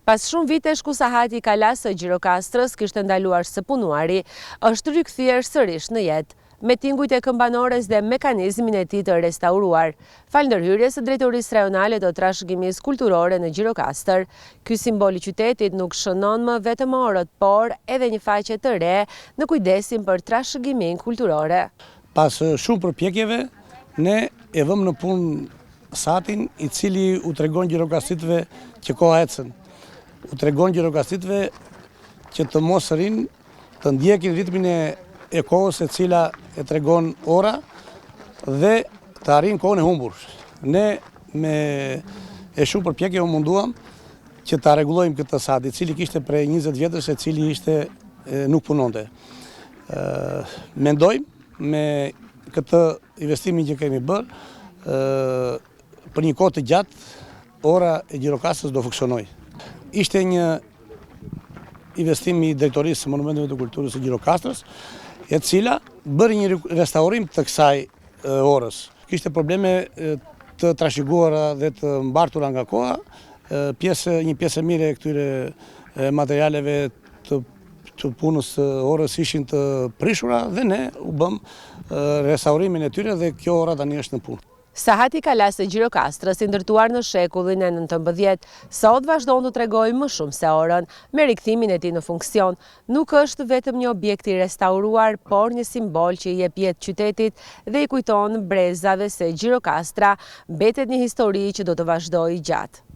Pas shumë vitesh ku sahati i Kalasë së Gjirokastrës kishte ndaluar së punuari, është rikthyer sërish në jetë, me tingujt e këmbanores dhe mekanizmin e tij të restauruar, falë ndërhyrjes së Drejtorisë Rajonale të Trashëgimisë Kulturore në Gjirokastër. Ky simbol i qytetit nuk shënon më vetëm orët, por edhe një faqe të re në kujdesin për trashëgiminë kulturore. Pas shumë përpjekjeve, ne e vëmë në punë sahatin i cili u tregon gjirokastritëve që koha ecën. U tregon gjirokastritëve që të mos rrinë, të ndjekin ritmin e, e kohës e cila e tregon ora dhe të arrijnë kohën e humbur. Ne me e shumë përpjekje u munduam që ta rregullojmë këtë sahat, i cili kishte prej 20 vjetësh, e cili ishte nuk punonte. Mendojmë me këtë investimin që kemi bërë, për një kohë të gjatë, ora e Gjirokastrës do funksionojë. Ishte një investim i Drejtorisë së Monumenteve të Kulturës së Gjirokastrës, e cila bëri një restaurim të kësaj orës. Kishte probleme të trashëguara dhe të mbartura nga koha, pjesë, një pjesë e mirë e këtyre materialeve të të punës së orës ishin të prishura dhe ne u bëmë restaurimin e tyre dhe kjo ora tani është në punë. Sahati i Kalasë së Gjirokastrës, i ndërtuar në shekullin e 19, sot vazhdon të tregojë më shumë se orën, me rikthimin e tij në funksion. Nuk është vetëm një objekt i restauruar, por një simbol që i jep jetë qytetit dhe i kujton brezave se Gjirokastra mbetet një histori që do të vazhdojë gjatë.